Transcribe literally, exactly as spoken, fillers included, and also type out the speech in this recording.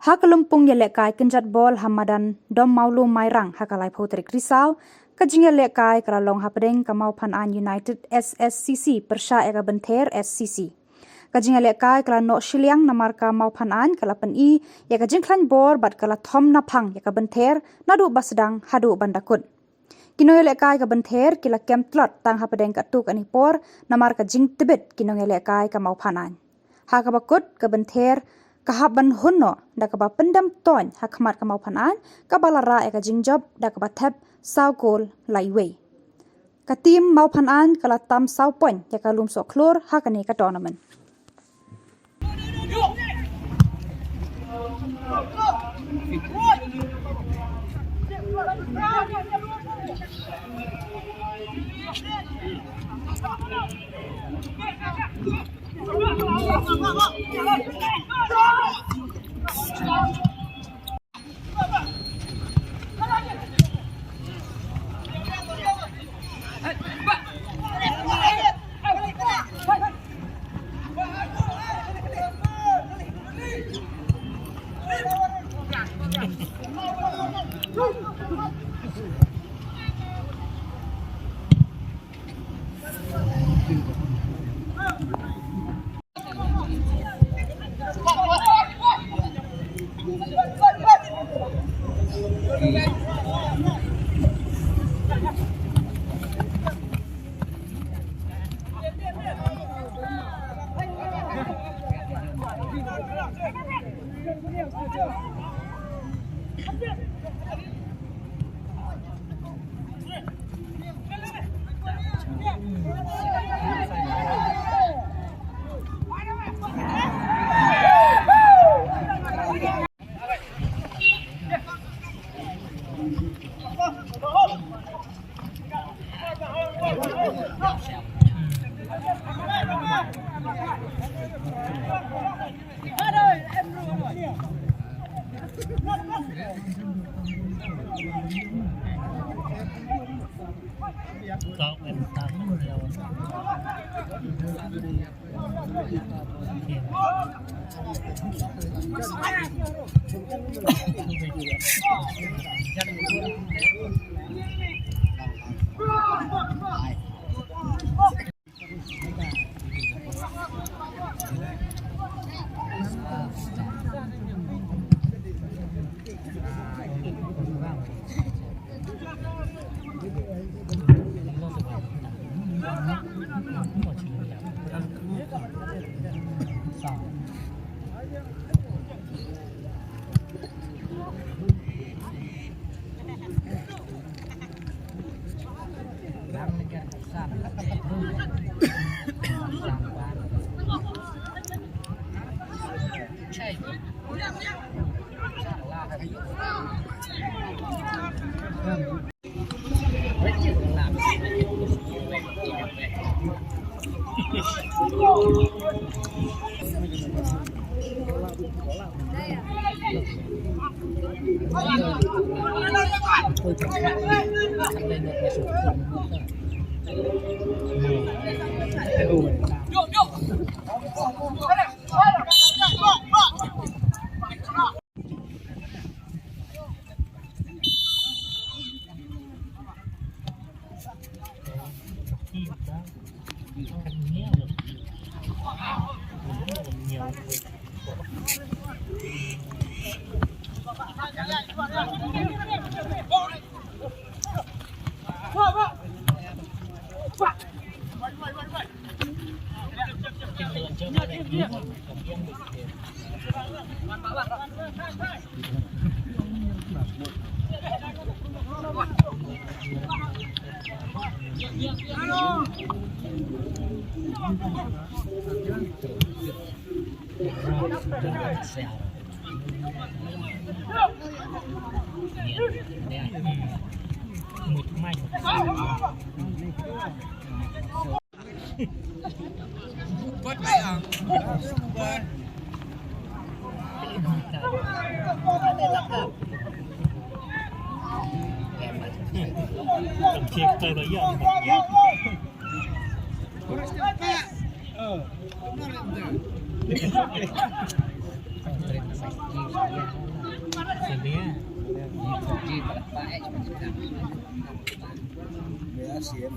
Ha ka lympung ïalehkai kynjat bol ha madan Dom Mawlu Mairang ha ka laiphew tarik Risaw, ka jingïalehkai ka la long hapdeng ka Mawphanaiñ United S S C C pyrshah ïa ka Bynther S C C. Ka jingïalehkai ka la noh shiliang namar ka Mawphanaiñ ka la pyni ïa ka jingkhlaiñ bor bad ka la thom naphang ïa ka Bynther naduh ba sdang haduh ban da kut. Ki nongïalehkai ka Bynther ki la kem tlot tang hapdeng katto katne por namar ka jingtbit ki nongïalehkai ka Mawphanaiñ. Ha kaba kut ka Bynther ka hap ban hun noh da kaba pyndem toiñ ha khmat ka Mawphanaiñ kaba la rah ïa ka jingjop da kaba thep saw kol la iwei. Ka tim Mawphanaiñ ka la tam saw point ïa ka Lumsoh Khlur ha kane ka tournament. Sedih. Biasa ya.